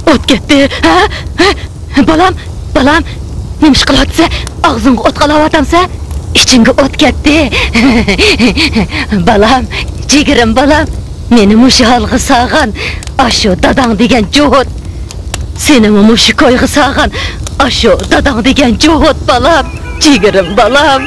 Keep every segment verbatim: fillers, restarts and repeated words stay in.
ئوت كەتتى. ھە؟ ھە؟ بالام، بالام، نېمە ئىش قىلىۋاتىسەن؟ ئاغزىڭغا ئوت قالاۋاتامسەن؟ ئىچىڭگە ئوت كەتتى. بالام، جىگىرىم بالام، مېنى مۇشۇ ھالغا سالغان ئاشۇ داداڭ دېگەن جوھۇت. سېنىمۇ مۇشۇ كويغا سالغان ئاشۇ داداڭ دېگەن جوھۇت بالام، جىگىرىم بالام.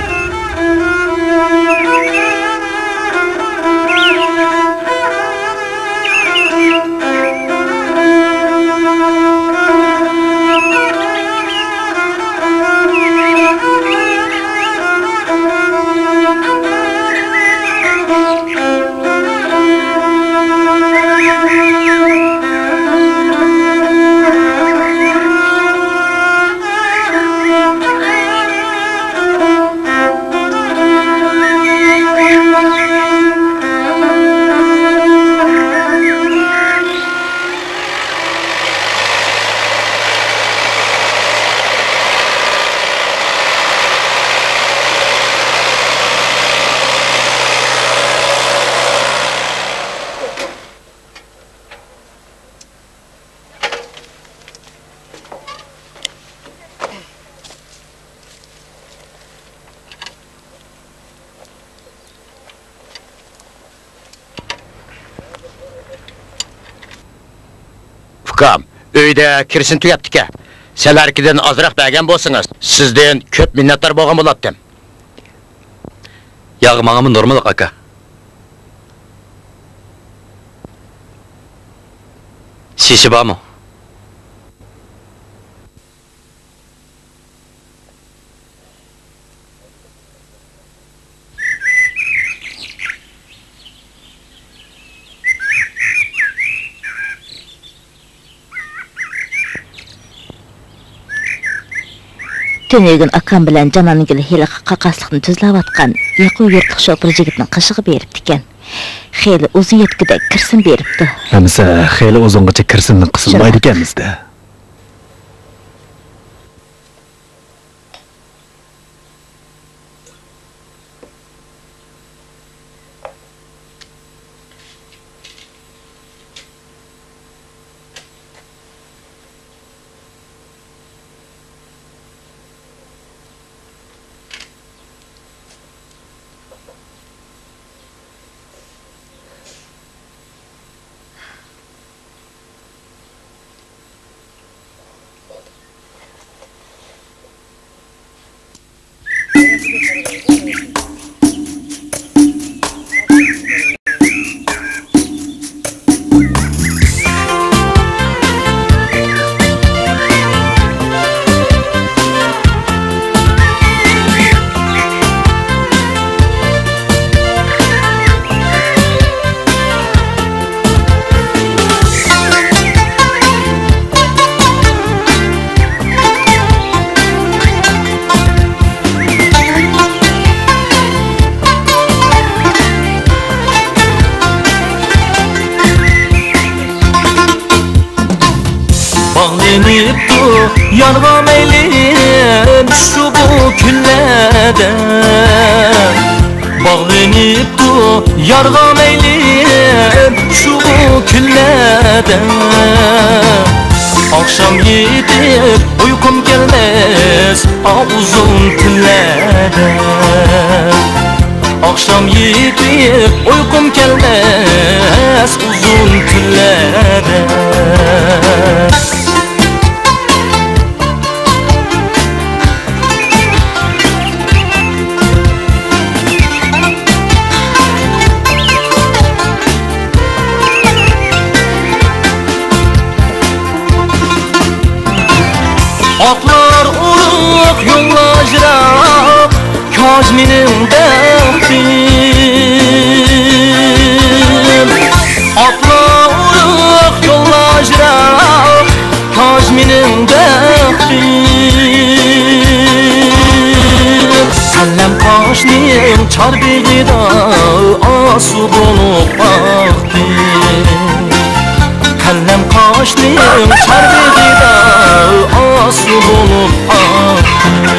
ئۇكام، ئۆيدە كىرسىن تۈگەپتىكەن. سەل ئەركىدىن ئازراق بەرگەن بولسىڭىز، سىزدىن كۆپ مىننەتدار بولغان بولاتتىم. ياغ، ماڭىمۇ نورمال، ئاكا. شېشە بارمۇ؟ تۈنۈگۈن ئاكام بىلەن جانانگۈل ھېلىقى قاقاسلىقنى تۈزلەۋاتقان ياقۇ يۇرتلۇق شوپۇر جىگىتنىڭ قېشىغا بېرىپتىكەن. خېلى ئۇزۇن يەتكۈدەك كىرسىن بېرىپتۇ. ئەمىسە خېلى ئۇزۇنغىچە كىرسىننى قىسىلمايدىكەنمىز-دە. باغلىنىپتۇ يارغا مەيلىم شۇ بۇ كۈنلەردە. باغلىنىپتۇ يارغا مەيلىم شۇ بۇ كۈنلەردە. ئاخشام يېتىپ ئۇيقۇم كەلمەس ئا ئۇزۇن تۈنلەردە. ئاخشام يېتىپ ئۇيقۇم كەلمەس ئۇزۇن تۈنلەردە. ئاتلار ئورۇق، يوللار يىراق، كاج مېنىڭ بەختىم. ئاتلار ئورۇق، يوللار يىراق، كاج مېنىڭ بەختىم. قەلەم قاشنىڭ چاربىغىدا ئاسۇ بولۇپ باقتىم. قەلەم قاشنىڭ چاربىغىدا ئاسۇ بولۇپ ئاقتى.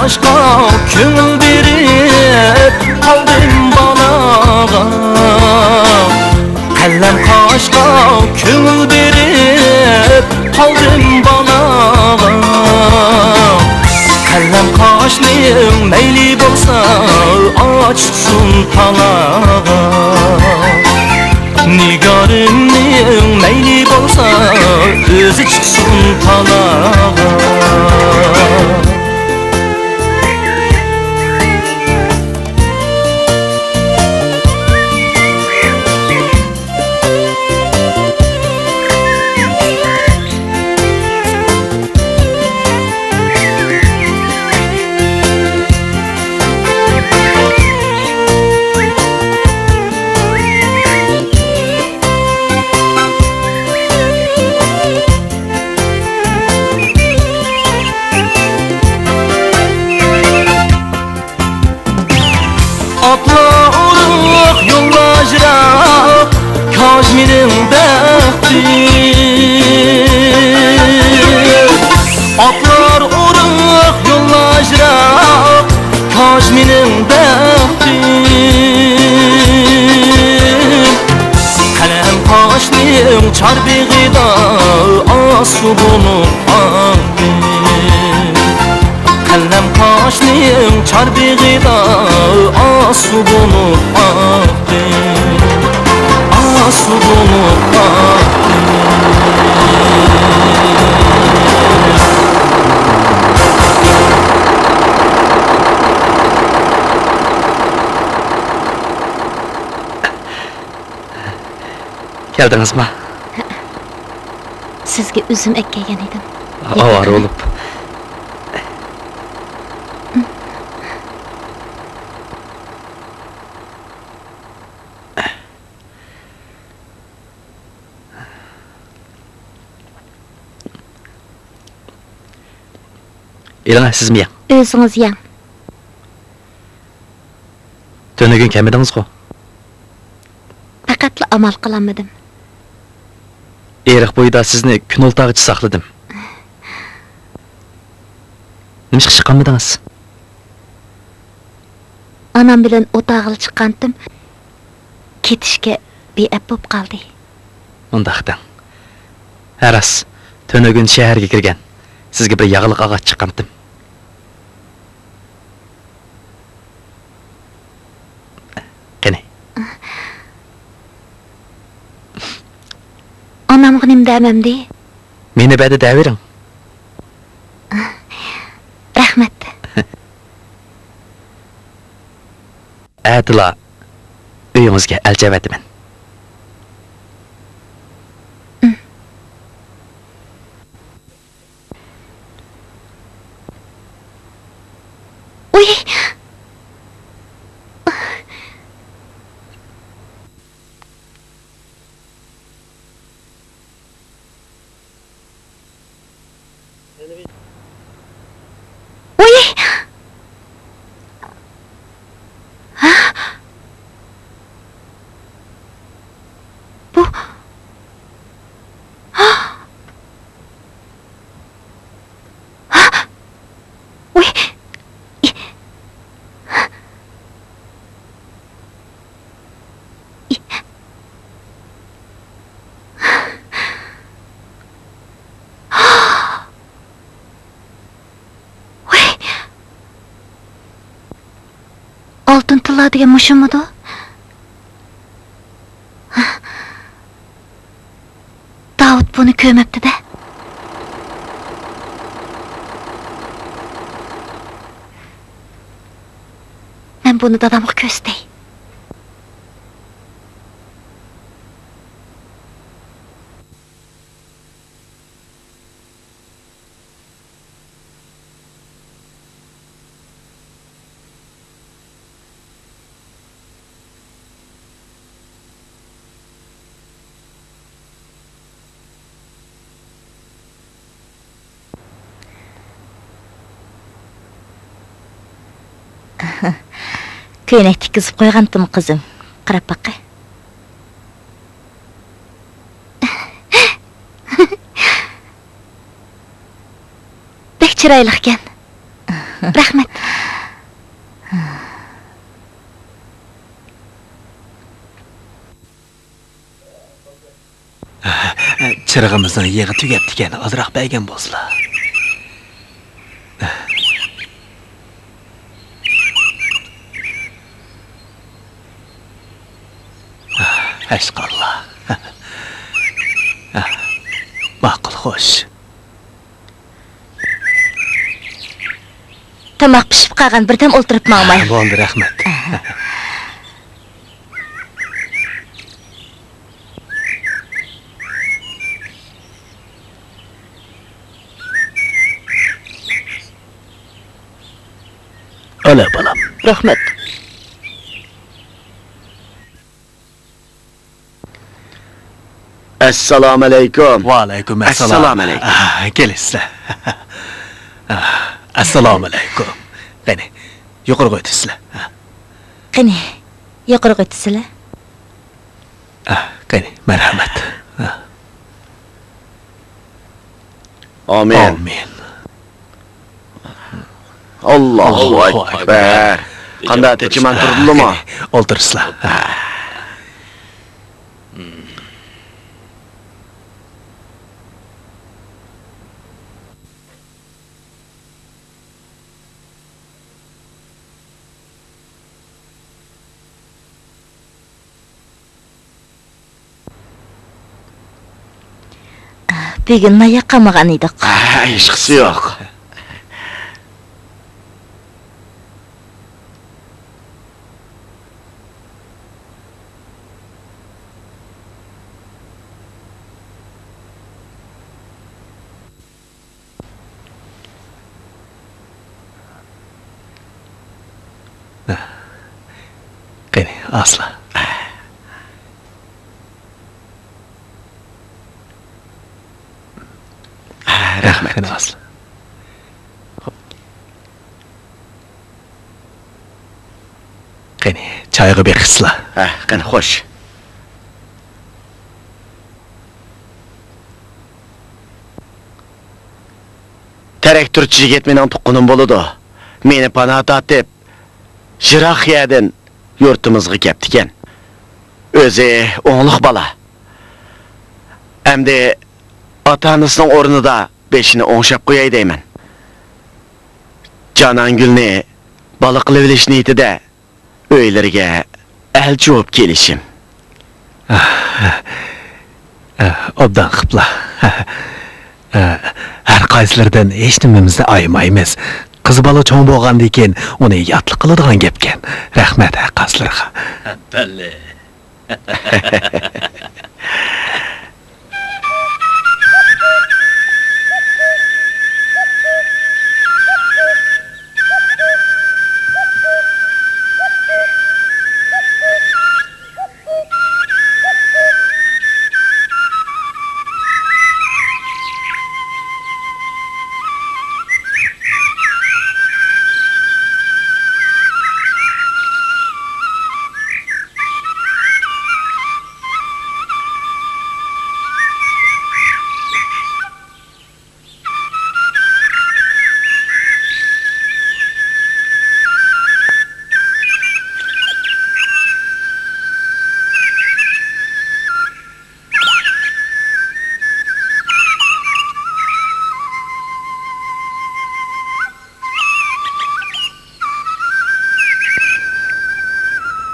قاشقا كۆڭۈل بېرىپ قالدىم بالاغا. قەلەم قاشقا كۆڭۈل بېرىپ قالدىم بالاغا. قەلەم قاشنىڭ مەيلى بولسا ئاچىقسۇن تالاغا. نىگارىمنىڭ مەيلى بولسا ئۆزى چىقسۇن تالاغا. ئاتلار ئورۇق يوللار يىراق، كاش مېنىڭ بەختىم. ئاتلار ئورۇق يوللار يىراق، كاش مېنىڭ بەختىم. قەلەم قاشنىڭ چاربېغىدا ئاسۇ بولۇپ ئاقتىم. قەلەم قاشنىڭ چاربېغىدا ئاسۇ بولۇپ ئاقتىم. ئاسۇ بولۇپ ئاقتىم. كەلدىڭىزما؟ سىزگە ئۈزۈم ئەكەلگەن ئىدىم. ئاۋارە بولۇپ. ئېلىڭە، سىزمۇ يەڭ. ئۆزىڭىز يەڭ. تۈنۈگۈن كەلمىدىڭىزغۇ؟ پەقەتلا ئامال قىلالمىدىم. ئېرىق بويىدا سىزنى كۈن ئولتارغىچە ساقلىدىم. نېمىشقا چىقالمىدىڭىز؟ ئانام بىلەن ئولتارغىلى چىققانتىم، كېتىشكە بىئەپ بولۇپ قالدى. ئۇنداق دەڭ. ھە راست، تۈنۈگۈن شەھەرگە كىرگەن، سىزگە بىر ياغلىق ئاغاچ چىققانتىم. قېنى. ئانامغا نېمە دەمەمدى؟ مېنى بەدە دەۋېرىڭ. رەھمەت. ئەتىلا ئۆيىڭىزگە ئەلچى ئەۋەتىمەن. ئۇي! ئۇي! ھە؟ بۇ، ھە؟ ھە؟ ئۇي! ۋاي! ئالتۇن تىللا دېگەن مۇشۇمىدۇ؟ داۋۇت بۇنى كۆرمەپتۇ-دە. مەن بۇنى دادامغا كۆرسىتەي. كۆينەك تىككۈزۈپ قويغانتىم، قىزىم. قاراپ باققىن. بەك چىرايلىقكەن. رەھمەت. چىرىغىمىزنىڭ يېغى تۈگەپتىكەن، ئازراق بەرگەن بولسىلا. ھەشقاللا. ماقۇل، خوش. تاماق پىشىپ قالغان، بىردەم ئولتۇرۇپ ماڭماي. بولدى، رەھمەت. ئەلە، بالام. رەھمەت. ئەسسالامۇئەلەيكۇم. ۋەئەلەيكۇم ئەسسالام. ئەسسالامۇئەلەيكۇم. ئاھ، كېلىسىلەر. ئاھ، ئەسسالامۇئەلەيكۇم. قېنى، يۇقىرىغا ئۆتىسىلەر. قېنى، يۇقىرىغا ئۆتىسىلەر. ئاھ، قېنى، مەرھەمەت. ئاھ. ئامىن. ئامىن. ئاللاھۇ ئەكبەر. قانداق، تېچىمان تۇردىلىمۇ؟ قېنى، ئولتۇرسىلا. بۈگۈن ناياق قالمىغان ئىدۇق. ھە، ھېچقىسى يوق. قېنى، ئاسلا. رەھمەت. قېنى، ئاسلا. قېنى، چايغا بېقىشسىلا. ھە، قېنى، خوش. تىراكتورچى يىگىت مېنىڭ تۇغقىنىم بولىدۇ. مېنى پانا تارتىپ، يىراق يەردىن يۇرتىمىزغا كەپتىكەن. ئۆزى ئوڭلۇق بالا. ئەمدى ئاتا-ئانىسىنىڭ ئورنىدا بېشىنى ئوڭشاپ قوياي دەيمەن. جانانگۈلنى بالا قىلىۋېلىش نىيىتىدە ئۆيلىرىگە ئەلچى بولۇپ كېلىشىم. ئوبدان قىپلا. ھەر قايسىلىرىدىن ھېچنېمىمىزنى ئايىمايمىز. قىز بالا چوڭ بولغاندىن كېيىن ئۇنى ياتلىق قىلىدىغان گەپكەن. رەھمەت ھەر قايسىلىرىغا. بەللى.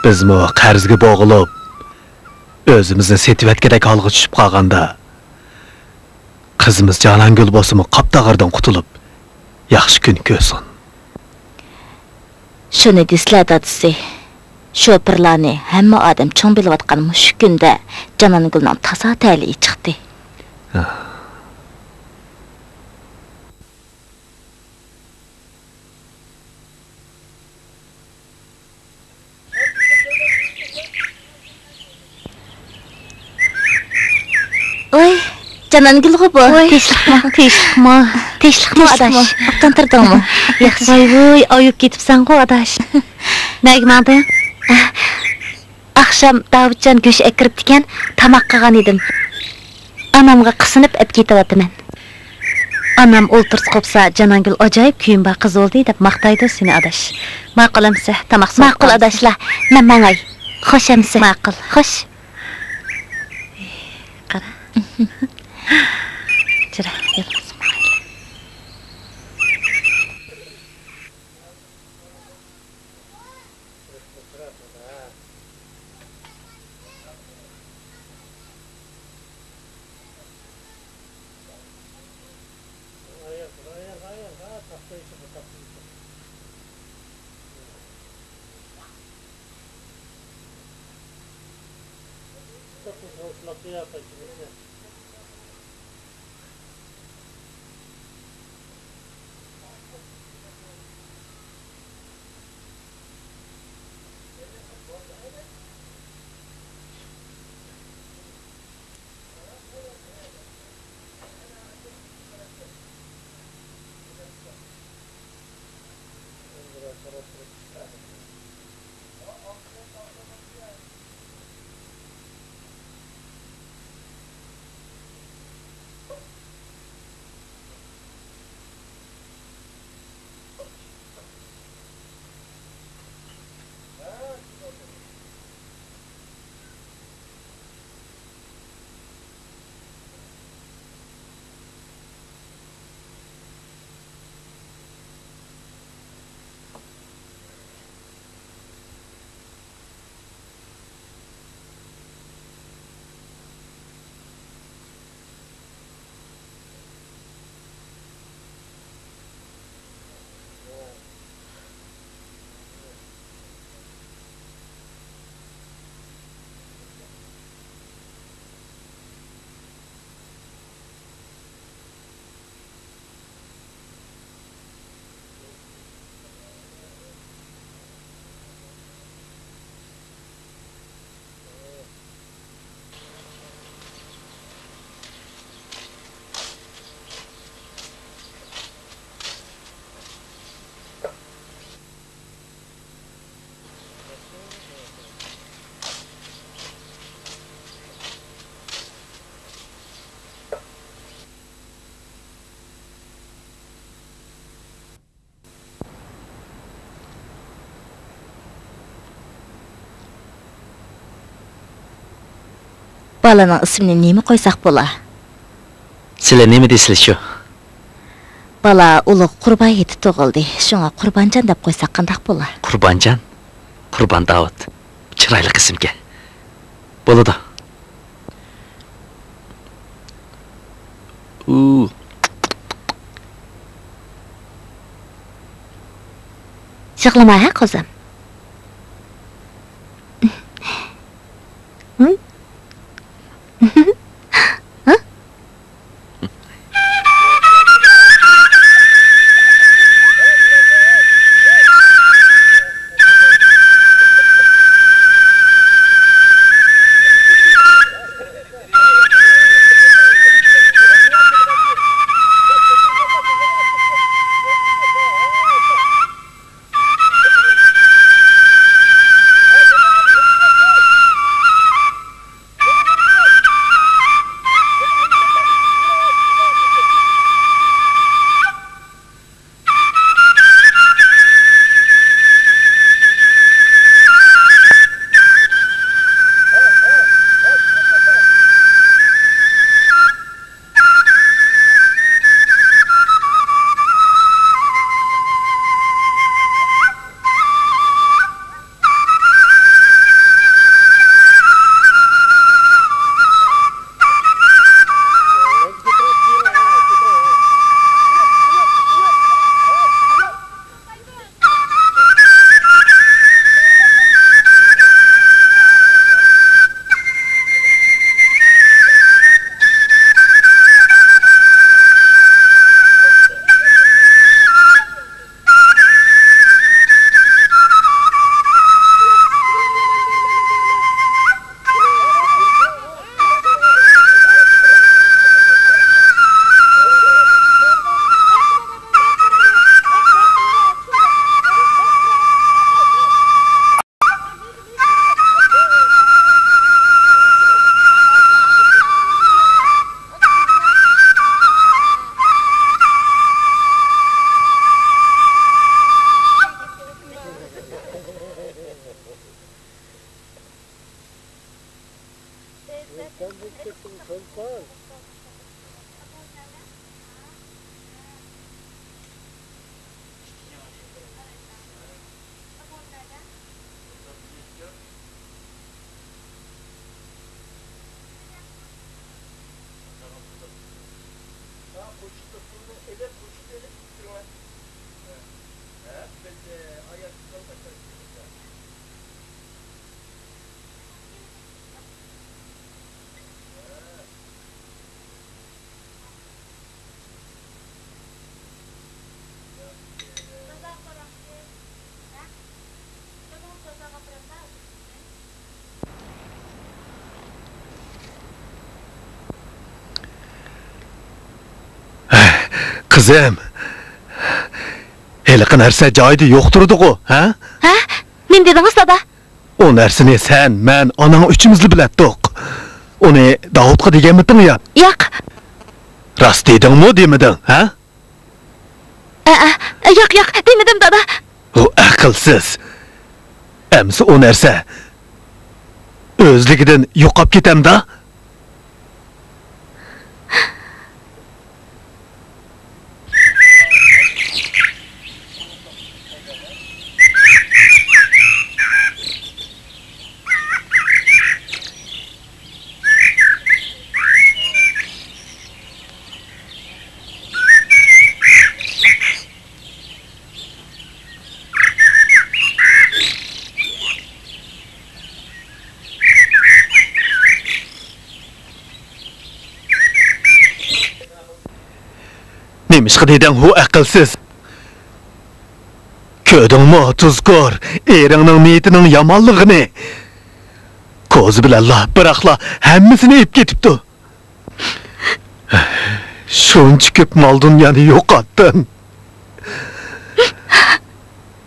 بىزمۇ قەرزگە بوغۇلۇپ، ئۆزىمىزنى سېتىۋەتكۈدەك ھالغا چۈشۈپ قالغاندا، قىزىمىز جانانگۈل بولسىمۇ قاپتاغاردىن قۇتۇلۇپ، ياخشى كۈن كۆرسۇن. شۇنى دېسىلە، دادىسى. شوپۇرلارنى ھەممە ئادەم چوڭ بىلىۋاتقان مۇشۇ كۈندە جانانگۈلنىڭ تازا تەلىيى چىقتى. ۋاي، جانانگۈلغۇ بۇ. ۋاي، تىنچلىقمۇ؟ تىنچلىقمۇ؟ تىنچلىقمۇ، ئاداش؟ ئوبدان تۇردۇڭمۇ؟ ياخشى. ۋاي ۋۇي، ئايۇپ كېتىپسەنغۇ، ئاداش. نەگە ماڭدىڭ؟ ئاخشام داۋۇتجان گۆش ئەكىرىپتىكەن، تاماق قىلغان ئىدىم. ئانامغا قىسىنىپ ئەپ كېتىۋاتىمەن. ئانام ئولتۇرسا قوپسا، جانانگۈل ئاجايىپ كۈيۈم بار قىز بولدى دەپ ماختايدۇ سېنى ئاداش. ماقۇل ئەمسە، تاماق سوۋۇپ ماقۇل قالىمىز. ئاداشلار، مەن ماڭاي. خوش ئەمسە. ماقۇل. خوش. قارا. جۈرە، يالغۇز ماڭايلى. بالىنىڭ ئىسمىنى نېمە قويساق بولا؟ سىلەر نېمە دېسىلە شۇ. بالا ئۇلۇغ قۇربان ھېيتى تۇغۇلدى، شۇڭا قۇربانجان دەپ قويساق قانداق بولا؟ قۇربانجان؟ قۇربان داۋۇت. چىرايلىق ئىسىمكەن. بولىدۇ. ئۇ. يىغلىما ھە، قوزام. ھە؟ ھە؟ قىزىم، ھېلىقى نەرسە جايىدا يوق تۇرىدىغۇ، ھە؟ ھە؟ نېمە دېدىڭىز، دادا؟ ئۇ نەرسىنى سەن، مەن، ئاناڭ ئۈچىمىزلا بىلەتتۇق. ئۇنى داۋۇتقا دېگەنمىتىڭ يا؟ ياق. راست دېدىڭمۇ، دېمىدىڭ، ھە؟ ئە، ئە، ياق، ياق، دېمىدىم، دادا. ئۇ ئەقىلسىز. ئەمسە ئۇ نەرسە ئۆزلۈكىدىن يوقاپ كېتەمدا؟ نېمىشقا دېدىڭ، ھۇ ئەقىلسىز؟ كۆردۈڭمۇ، تۇزكور، ئېرىڭنىڭ نىيىتىنىڭ يامانلىقىنى؟ كوزا بىلەنلا، بىراقلا ھەممىسىنى ئېلىپ كېتىپتۇ. شۇنچە كۆپ مال-دۇنيانى يوقاتتىڭ.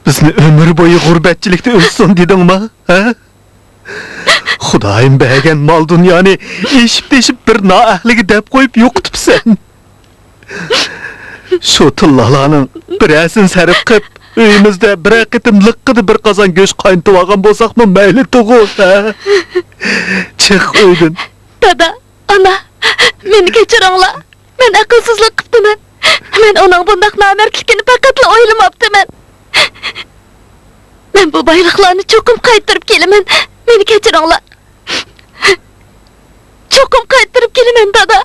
بىزنى ئۆمۈر بويى غۇربەتچىلىكتە ئۆتسۇن دېدىڭما، ھە؟ خۇدايىم بەرگەن مال-دۇنيانى ئېشىپ-تېشىپ بىر نائەھلىگە دەپ قويۇپ يوقىتىپسەن. شۇ تىللالارنىڭ بىرەرسىنى سەرپ قىلىپ، ئۆيىمىزدە بىرەر قېتىم لىققىدە بىر قازان گۆش قاينىتىۋالغان بولساقمۇ مەيلىتىغۇ، ھە؟ چىق ئۆيدىن. دادا، ئانا، مېنى كەچۈرۈڭلار. مەن ئەقىلسىزلىك قىپتىمەن. مەن ئۇنىڭ بۇنداق نامەردلىكىنى پەقەتلا ئويلىماپتىمەن. مەن بۇ بايلىقلارنى چوقۇم قايتۇرۇپ كېلىمەن. مېنى كەچۈرۈڭلار. چوقۇم قايتۇرۇپ كېلىمەن، دادا.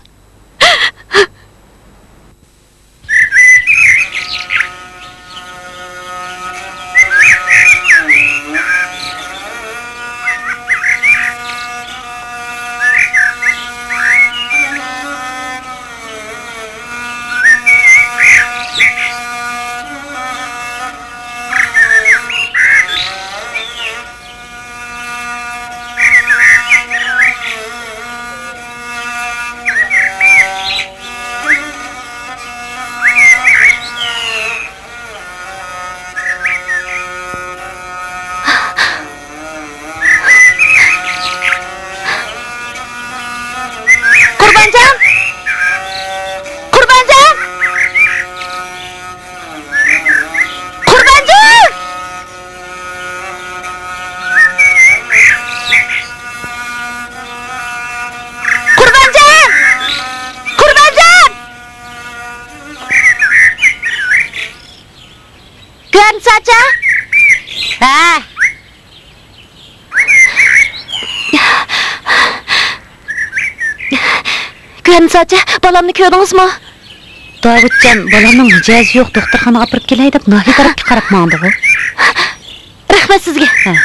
قۇربانجان! قۇربانجان! قۇربانجان! قۇربانجان! قۇربانجان! كۆرۈنساچە؟ ھە. كۆرۈنساچە، بالامنى كۆردىڭىزمۇ؟ داۋۇتجان بالامنىڭ مىجەزى يوق، دوختۇرخانىغا ئاپىرىپ كېلەي دەپ ناھىيە تەرەپكە قاراپ ماڭدىغۇ. رەھمەت سىزگە. ھە.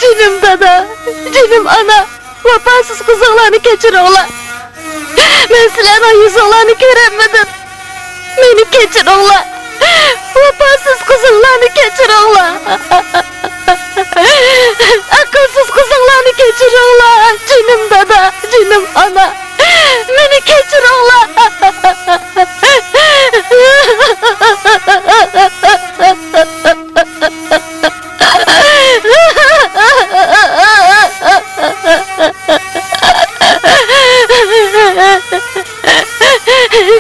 جېنىم دادا، جېنىم ئانا، ۋاپاسىز قىزىڭلارنى كەچۈرۈڭلار. مەن سىلەرنىڭ يۈزۈڭلارنى كۆرەلمىدىم. مېنى كەچۈرۈڭلار. ۋاپاسىز قىزىڭلارنى كەچۈرۈڭلار. ئەقىلسىز قىزىڭلارنى كەچۈرۈڭلار. جېنىم دادا، جېنىم ئانا. مېنى كەچۈرۈڭلار.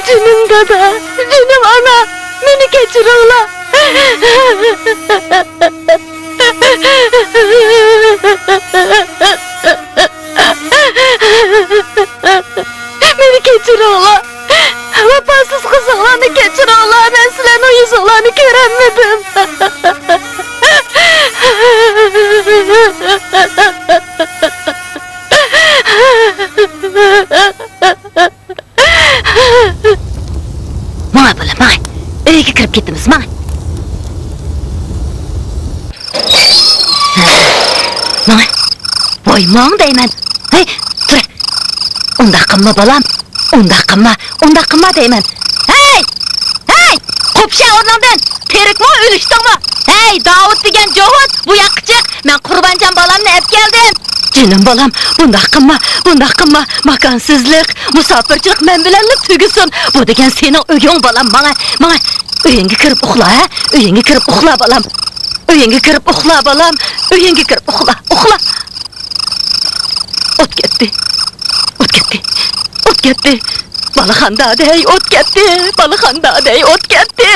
جېنىم دادا، جېنىم ئانا، مېنى كەچۈرۈڭلار. مېنى كەچۈرۈڭلار. ۋاپاسىز قىزىڭلارنى كەچۈرۈڭلار. مەن سىلەرنىڭ يۈزۈڭلارنى كۆرەلمىدىم. ماڭە بالام، ماڭە. ئۆيگە كىرىپ كېتىمىز، ماڭە. ماڭە. ۋاي، ماڭ دەيمەن. ھەي، تۇر. ئۇنداق قىلما، بالام. ئۇنداق قىلما، ئۇنداق قىلما دەيمەن. ھەي! ھەي! قوپۇشە ئورنۇڭدىن! تىرىكمۇ، ئۆلۈشتۈڭمۇ؟ ھەي، داۋۇت دېگەن جوۋۇت، بۇ ياققا چىق! مەن قۇربانجان بالامنى ئەپ كەلدىم! جېنىم بالام، بۇنداق قىلما، بۇنداق قىلما! ماكانسىزلىق، مۇساپىرچىلىق مەن بىلەنلا تۈگىسۇن! بۇ دېگەن سېنىڭ ئۆيۈڭ، بالام، ماڭە، ماڭە! ئۆيۈڭگە كىرىپ ئۇخلا، ھە؟ ئۆيۈڭگە كىرىپ ئۇخلا، بالام! ئۆيۈڭگە كىرىپ ئۇخلا، بالام! ئۆيۈڭگە كىرىپ ئۇخلا، ئۇخلا! ئوت كەتتى. ئوت كەتتى. ئوت كەتتى. بالىخان دادەي، ئوت كەتتى. بالىخان دادەي، ئوت كەتتى.